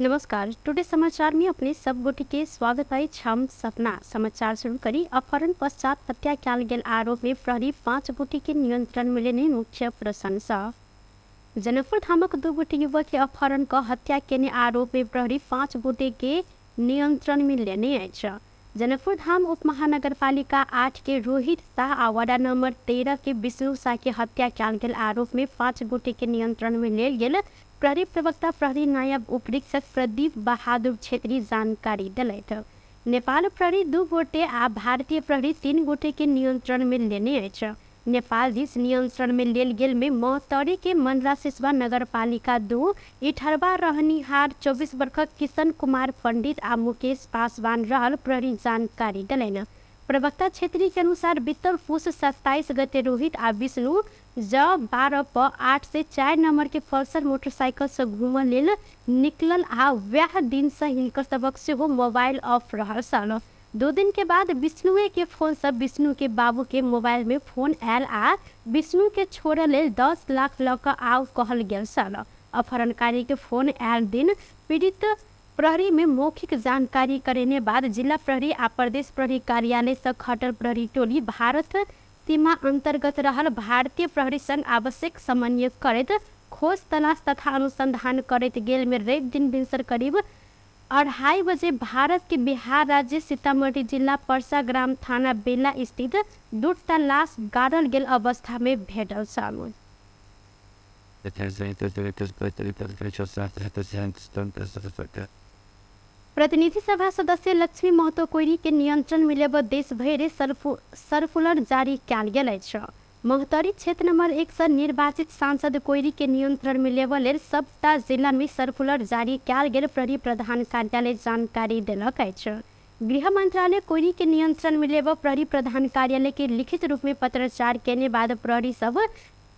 नमस्कार, टुडे समाचार में अपने सब गोटे के स्वागत अछि। हम सपना समाचार शुरू करी। अपहरण पश्चात हत्या कयल गेल आरोप में प्रहरी 5 गोटे के नियंत्रण में लेने मुख्य प्रशंसा। जनकपुर धामक 2 गोटे युवक के अपहरण क हत्या केने आरोप में प्रहरी 5 गोटे के नियंत्रण में लेने अछि। जनकपुर धाम उप महानगरपालिका 8 के रोहित शाह आ वार्ड नंबर 13 के विष्णु शाह के हत्या कयल गेल आरोप में 5 गोटे के नियंत्रण में लेल गेल प्रहरी प्रवक्ता प्रहरी नायब उपरीक्षक प्रदीप बहादुर छेत्री जानकारी देलथि। नेपाल प्रहरी 2 गोटे आ भारतीय प्रहरी 3 गोटे के नियंत्रण में लेने अछि। नेपाल दिस नियंत्रण में लेल गेल में महोत्तरी के मनरा सिसवा नगरपालिका 2 इठरवा रहनिहार 24 वर्षक किशन कुमार पंडित आ मुकेश पासवान रहल प्रहरी जानकारी देलनि। प्रवक्ता छेत्री के अनुसार बीतल पुस 27 गते रोहित आ विष्णु ज 12 प 8 से 4 नंबर के पल्सर मोटरसाइकिल से घूमऽ लेल निकलल आ वएह दिन से हिनकर सबक सेहो मोबाइल ऑफ रहल छल। 2 दिन के बाद विष्णुए के फोन से विष्णु के बाबू के मोबाइल में फोन आयल आ विष्णु के छोड़ऽ लेल 10 लाख लऽ कऽ आउ कहल गेल छल। अपहरणकारी के फोन आयल दिन पीड़ित प्रहरी में मौखिक जानकारी करेने बाद जिला प्रहरी आ प्रदेश प्रहरी कार्यालय से खटल प्रहरी टोली भारत सीमा अंतर्गत रहल भारतीय प्रहरी संग आवश्यक समन्वय करैत खोज तलाश तथा अनुसंधान करैत गेल में रवि दिन भिनसर करीब 2:30 बजे भारत के बिहार राज्य सीतामढ़ी जिला परसा ग्राम थाना बेला स्थित 2टा लाश गाड़ल गेल अवस्था में भेटल छल। प्रतिनिधि सभा सदस्य लक्ष्मी महतो कोइरी के नियंत्रण में लेब देश भरि सर्कुलर जारी कयल गेल अछि। महोत्तरी क्षेत्र नंबर 1 से निर्वाचित सांसद कोइरी के नियंत्रण में लेबऽ लेल सबटा जिला में सर्कुलर जारी कयल गेल प्रहरी प्रधान कार्यालय जानकारी देलक अछि। गृह मंत्रालय कोइरी के नियंत्रण में लेबऽ प्रहरी प्रधान कार्यालय के लिखित रूप में पत्राचार केने बाद प्रहरी सब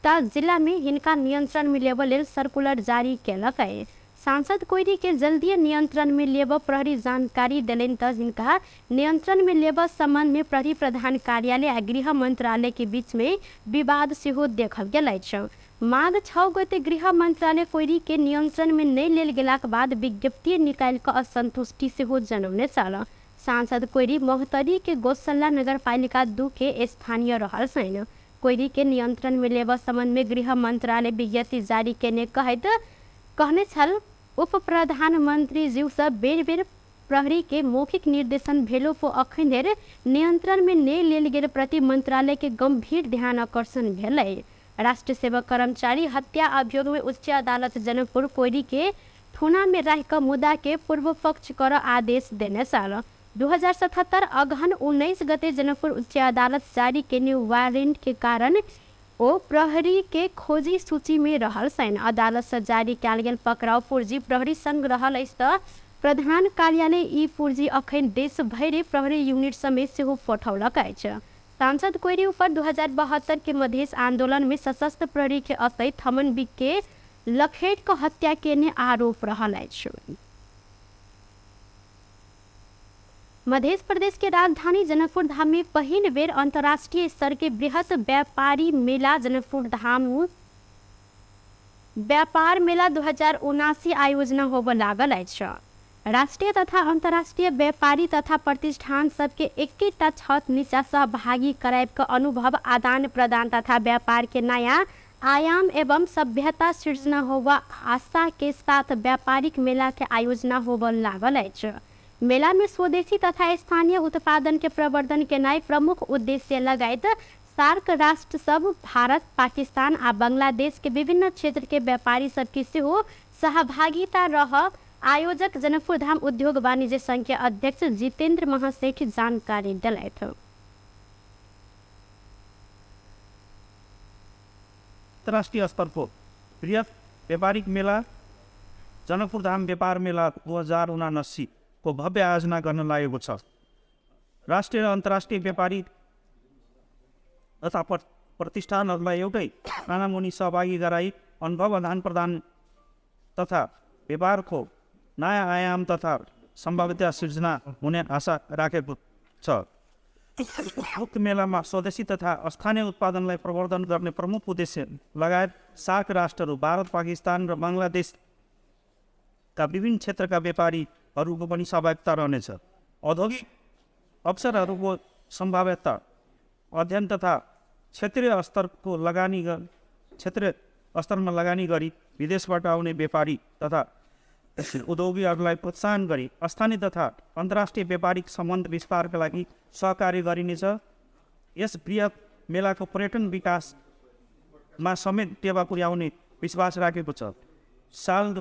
टा जिला में हिनका नियंत्रण में लेबऽ लेल सर्कुलर जारी केलक अछि। सांसद कोइरी के जल्दीए नियंत्रण में लेबऽ प्रहरी जानकारी देलनि त हिनका नियंत्रण में लेबऽ संबंध में प्रहरी प्रधान कार्यालय आ गृह मंत्रालय के बीच में विवाद सेहो देखल गेल अछि। माघ 6 गते गृह मंत्रालय कोइरी के नियंत्रण में नहि लेल गेलाक बाद विज्ञप्ति निकालि कऽ असंतुष्टि सेहो जनौने छल। सांसद कोइरी महोत्तरी के गौशल्ला नगरपालिका 2 के स्थानीय रहल छनि। कोइरी के नियंत्रण में लेबऽ संबंध में गृह मंत्रालय विज्ञप्ति जारी केने कहैत कहने छल। उप प्रधानमंत्री ज्यू सँ बेर बेर प्रहरी के मौखिक निर्देशन भेलो पो अखन धरि नियंत्रण में नहि लेल गेल प्रति मंत्रालय के गंभीर ध्यान आकर्षण भेलै। राष्ट्र सेवक कर्मचारी हत्या अभियोग में उच्च अदालत जनकपुर कोइरी के थुना में राखि कऽ मुद्दा के पूर्व पक्ष करऽ आदेश देने छल। 2077 अगहन 19 गते जनकपुर उच्च अदालत जारी केने वारंट के कारण ओ प्रहरी के खोजी सूची में रहल छनि। अदालत सँ जारी कयल गेल पकड़ाउ पुर्जी प्रहरी संग रहल अछि त प्रधान कार्यालय ई पुर्जी अखन देश भरि प्रहरी यूनिट समेत सेहो पठौलक अछि। सांसद कोइरी ऊपर 2072 के मधेश आंदोलन में सशस्त्र प्रहरी के असै थमन बिक के लखेट क हत्या केने आरोप रहल अछि। मध्य प्रदेश के राजधानी जनकपुर धाम में पहिल बेर अंतर्राष्ट्रीय स्तर के बृहत व्यापारी मेला जनकपुर धाम व्यापार मेला 2079 आयोजना होबऽ लागल अछि। राष्ट्रीय तथा अंतर्राष्ट्रीय व्यापारी तथा प्रतिष्ठान सबके एकेटा छत नीचा सहभागी कराबि कऽ अनुभव आदान प्रदान तथा व्यापार के नया आयाम एवं सभ्यता सृजना होबऽ आशा के साथ व्यापारिक मेला के आयोजना होबऽ लागल अछि। मेला में स्वदेशी तथा स्थानीय उत्पादन के प्रवर्धन केनाइ प्रमुख उद्देश्य लगायत सार्क राष्ट्र सब भारत, पाकिस्तान आ बांग्लादेश के विभिन्न क्षेत्र के व्यापारी सबके सेहो सहभागिता रह आयोजक जनकपुर धाम उद्योग वाणिज्य संघ के अध्यक्ष जितेंद्र महासेठ जानकारी देलथि। अन्तर्राष्ट्रिय स्तरको बृहत व्यापारिक मेला जनकपुर धाम व्यापार मेला 2079 को भव्य आयोजना गर्न लागेको छ। राष्ट्रिय र अन्तर्राष्ट्रिय व्यापारी तथा प्रतिष्ठानहरूलाई एउटै छानामुनि सहभागी गराई अनुभव आदान प्रदान तथा व्यापारको नयाँ आयाम तथा सम्भाव्यता सिर्जना हुने आशा राखेको छ। उक्त मेलामा स्वदेशी तथा स्थानीय उत्पादनलाई प्रवर्धन गर्ने प्रमुख उद्देश्य लगायत सार्क राष्ट्रहरू भारत, पाकिस्तान र बाङ्लादेशका का विभिन्न क्षेत्रका व्यापारीहरूको पनि सहभागिता रहनेछ। औद्योगिक अवसरहरूको सम्भाव्यता अध्ययन तथा क्षेत्रीय स्तरको लगानी क्षेत्रीय स्तरमा लगानी गरी विदेशबाट आउने व्यापारी तथा उद्योगीहरूलाई प्रोत्साहन गरी स्थानीय तथा अन्तर्राष्ट्रिय व्यापारिक सम्बन्ध विस्तारका लागि सहकार्य गरिनेछ। यस बृहत मेलाको पर्यटन विकासमा समेत टेवा पुर्याउने विश्वास राखेको छ। साल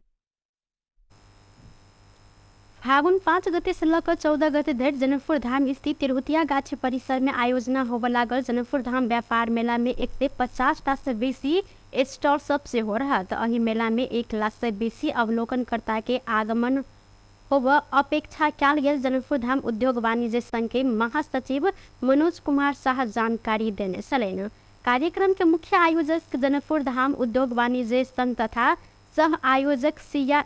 फागुन 5 गते से लऽ कऽ 14 गते धरि जनकपुर धाम स्थित तिरहुतिया गाछी परिसर में आयोजना होबय लागल जनकपुर धाम व्यापार मेला में 150 टा से बेसी स्टॉल सब सेहो रहत। एहि मेला में 1 लाख से बेसी अवलोकनकर्ता के आगमन होबय अपेक्षा कयल गेल जनकपुर धाम उद्योग वाणिज्य संघ के महासचिव मनोज कुमार शाह जानकारी देने छलनि। कार्यक्रम के मुख्य आयोजक जनकपुर धाम उद्योग वाणिज्य संघ तथा सह आयोजक सिया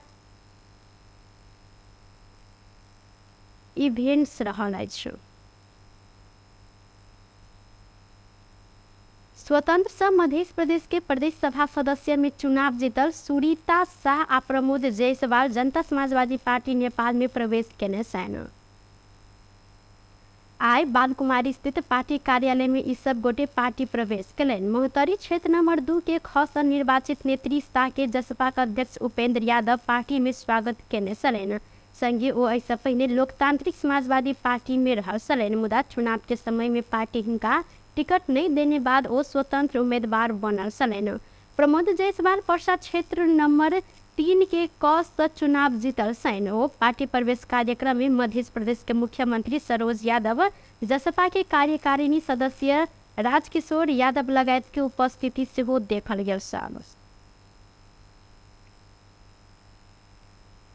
इवेंट्स रहल अछि। स्वतंत्र सँ मध्य प्रदेश के प्रदेश सभा सदस्य में चुनाव जीतल सुरीता शाह आ प्रमोद जायसवाल जनता समाजवादी पार्टी नेपाल में प्रवेश केने छनि। आइ बालकुमारी स्थित पार्टी कार्यालय में ई सब गोटे पार्टी प्रवेश केलनि। महोत्तरी क्षेत्र नंबर 2 के ख सँ निर्वाचित नेत्री शाह के जसपा के अध्यक्ष उपेंद्र यादव पार्टी में स्वागत केने छलनि। संगे ओ एहिसँ पहिने लोकतांत्रिक समाजवादी पार्टी में रहल छलनि, मुदा चुनाव के समय में पार्टी हिनका टिकट नहीं देने बाद ओ स्वतंत्र उम्मीदवार बनल छलनि। प्रमोद जायसवाल पर्सा क्षेत्र नंबर 3 के क सँ चुनाव जीतल छनि। ओ पार्टी प्रवेश कार्यक्रम में मध्य प्रदेश के मुख्यमंत्री सरोज यादव, जसपा के कार्यकारिणी सदस्य राजकिशोर यादव लगायत के उपस्थिति सेहो देखल गेल छल।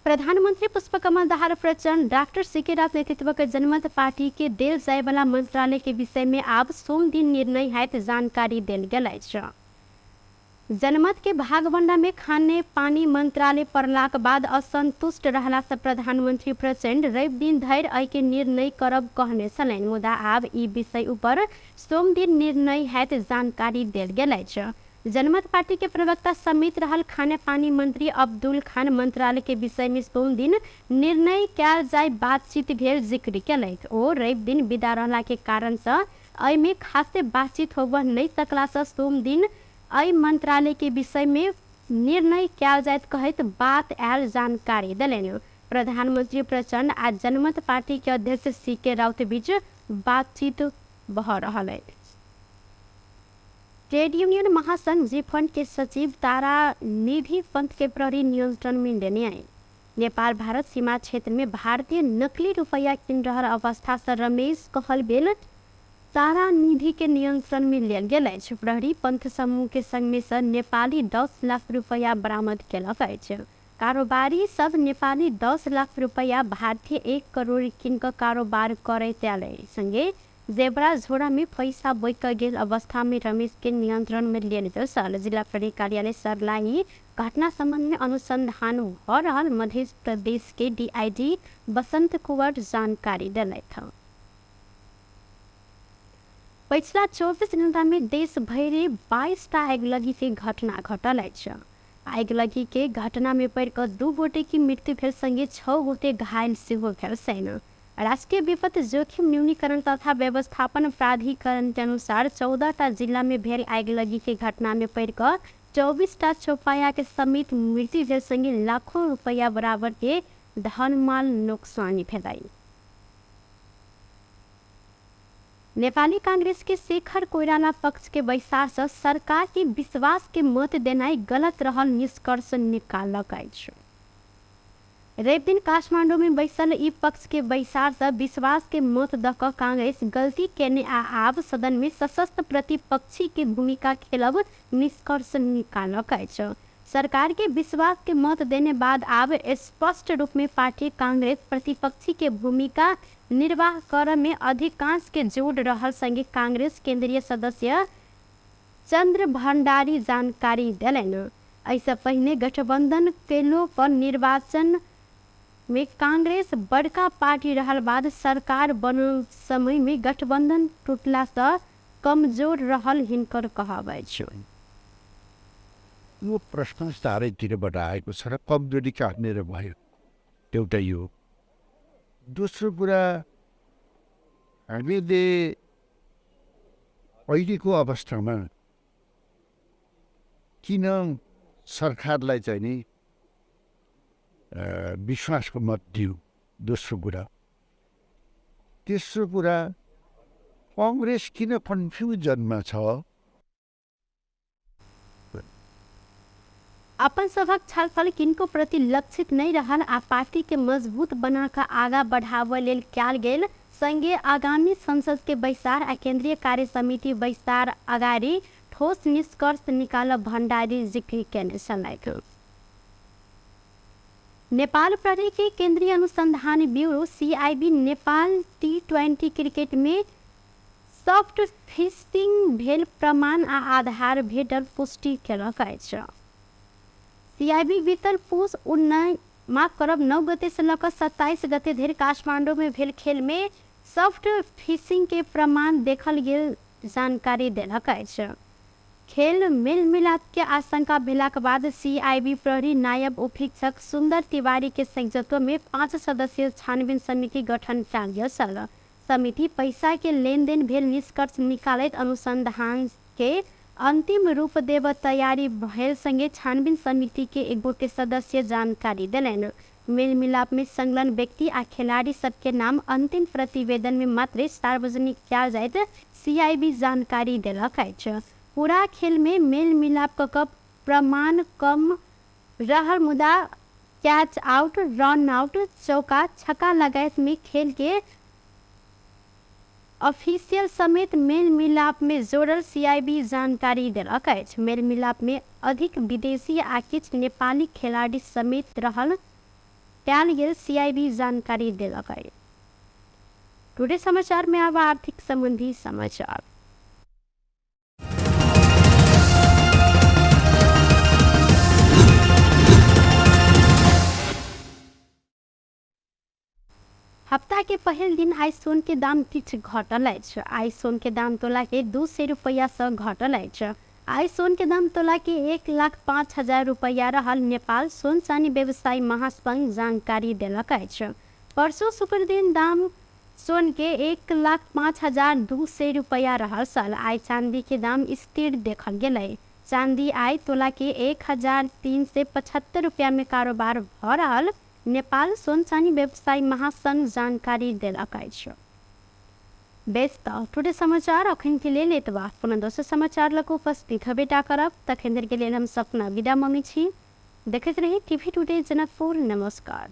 प्रधानमंत्री पुष्पकमल दाहाल प्रचण्ड डॉक्टर सीके राउत नेतृत्व के जनमत पार्टी के देल जाय वाला मंत्रालय के विषय में आब सोम दिन निर्णय हैत जानकारी देल गेल अछि। जनमत के भागवंडा में खाने पानी मंत्रालय पड़लाक बाद असंतुष्ट रहला से प्रधानमंत्री प्रचण्ड रवि दिन धरि एहि के निर्णय करब कहने छलनि, मुदा आब ई विषय ऊपर सोम दिन निर्णय हैत जानकारी देल गेल अछि। जनमत पार्टी के प्रवक्ता समेत रहल खाने पानी मंत्री अब्दुल खान मंत्रालय के विषय में सोम दिन निर्णय कयल जाय बातचीत भेल जिक्र केलथि। ओ रवि दिन विदा रहला के कारण से एहिमे खासे बातचीत होबय नहीं सकला से सोम दिन एहि मंत्रालय के विषय में निर्णय कयल जायत कहैत बात आयल जानकारी देलनि। प्रधानमंत्री प्रचण्ड आ जनमत पार्टी के अध्यक्ष सी के राउत बीच बातचीत भऽ रहल अछि। ट्रेड यूनियन महासंघ जी फंड के सचिव तारा निधि पंत के प्रहरी नियंत्रण में लेने आए। नेपाल भारत सीमा क्षेत्र में भारतीय नकली रुपया किन रहल अवस्था से रमेश कहलबेल तारा निधि के नियंत्रण में लेल गेल अछि। प्रहरी पंथ समूह के संग में से नेपाली 10 लाख रुपया बरामद केलक अछि। कारोबारी सब नेपाली 10 लाख रुपया भारतीय 1 करोड़ किन कऽ कारोबार करैत आयल अछि। संगे जेबरा झोरा में पैसा बोक गेल अवस्था में रमेश के नियंत्रण में लेल गेल छल। जिला प्रहरी कार्यालय सर्लाही घटना संबंध में अनुसंधान भऽ रहल मध्य प्रदेश के डीआईजी बसंत कुंवर जानकारी देलथि। पछिला 24 घंटा में देश भरि 22 टा आगिलगी के घटना घटल अछि। आगिलगी के घटना में पड़ि कऽ 2 गोटे की मृत्यु भेल संगे 6 गोटे घायल सेहो भेल छनि। राष्ट्रीय विपत्ति जोखिम न्यूनीकरण तथा व्यवस्थापन प्राधिकरण के अनुसार 14 टा जिला में भेल आगिलगी के घटना में पड़ि कऽ 24 टा चौपाया के समेत मृत्यु भेल संगे लाखों रुपया बराबर के धनमाल नुकसान भेलै। नेपाली कांग्रेस के शेखर कोइराला पक्ष के बैसार से सरकार के विश्वास के मत देनाइ गलत रहल निष्कर्ष निकालक अछि। रवि दिन काठमांडू में बैसल ई पक्ष के बैसार से विश्वास के मत दऽ कऽ कांग्रेस गलती केने आ आब सदन में सशस्त्र प्रतिपक्षी के भूमिका खेलब निष्कर्ष निकालक अछि। सरकार के विश्वास के मत देने बाद आब स्पष्ट रूप में पार्टी कांग्रेस प्रतिपक्षी के भूमिका निर्वाह कर में अधिकांश के जोड़ रहल संगे कांग्रेस केंद्रीय सदस्य चंद्र भंडारी जानकारी देलनि। एहिसँ पहिने गठबंधन केलो पर निर्वाचन में कांग्रेस बड़का पार्टी रहल बाद सरकार बनल समय में गठबंधन टूटला से कमजोर रहल हिनकर कहब अछि। यो प्रश्न चारैतिरबाट आएको छ र कमजोरी कहाँनिर भयो? एउटा यो। दोस्रो कुरा, हामीले अहिलेको अवस्थामा किन सरकारलाई चाहिँ नि विश्वासको मत दियो, दोस्रो कुरा। तेस्रो कुरा, कङ्ग्रेस किन कन्फ्युजनमा छ? अपन सभक छलफल किनको प्रति लक्षित नहीं रहल आ पार्टी के मजबूत बनाकर आगा बढ़ावय लेल कयल गेल संगे आगामी संसद के बैसार आ केंद्रीय कार्य समिति बैसार अगाडि ठोस निष्कर्ष निकालब भण्डारी जिक्री केने छलथि। नेपाल प्रहरी के केंद्रीय अनुसंधान bureau CIB Nepal T20 cricket में सॉफ्ट फिक्सिंग भेल प्रमाण आ आधार भेटल पुष्टि केलक अछि। सीआईबी बीतल पुस 9 गते से लऽ कऽ 27 गते धरि काठमांडू में भेल खेल में सॉफ्ट फिशिंग के प्रमाण देखल गेल जानकारी देलक अछि। खेल मेल मिलाप के आशंका भेलाक बाद सीआईबी प्रहरी नायब उपरीक्षक सुंदर तिवारी के संयोजकत्व में 5 सदस्यीय छानबीन समिति गठन कयल गेल छल। समिति पैसा के लेनदेन भेल निष्कर्ष निकालैत अनुसंधान के अंतिम रूप देव तैयारी भेल संगे छानबीन समिति के एक गोटे सदस्य जानकारी देलनि। मेल मिलाप में संलग्न व्यक्ति आ खिलाड़ी सबके नाम अंतिम प्रतिवेदन में मात्र सार्वजनिक कयल जाइत सीआईबी जानकारी देलक अछि। पूरा खेल में मेल मिलाप क प्रमाण कम रहल मुदा कैच आउट, रन आउट, चौका, छक्का लगायत में खेल के ऑफिशियल समेत मेल मिलाप में जोड़ल सीआईबी जानकारी देलक अछि। मेल मिलाप में अधिक विदेशी आ किछु नेपाली खिलाड़ी समेत रहल पायल गेल सीआईबी जानकारी देलक अछि। टुडे समाचार में अब आर्थिक संबंधी समाचार। हप्ता के पहिल दिन आइ सोन के दाम किछु घटल अछि। आइ सोन के दाम तोला के 200 रुपैया से घटल अछि। आइ सोन के दाम तोला के 1,05,000 रुपैया रहल नेपाल सोन चानी व्यवसायी महासंघ जानकारी देलक अछि। परसों शुक्र दिन दाम सोन के 1,05,200 रुपैया रहल छल। आइ चांदी के दाम स्थिर देखल गेलै। चांदी आइ तोला के 1,375 रुपया में कारोबार भऽ रहल नेपाल सोन चानी व्यवसायी महासंघ जानकारी देलक अछि। बेस तऽ टुडे समाचार अखन के लेल एतबा। पुनः दोसर समाचार लऽ कऽ उपस्थित हेबेटा करब। तखन धरि के लेल हम सपना विदा मङ्गै छी। देखैत रही टीवी टुडे जनकपुर। नमस्कार।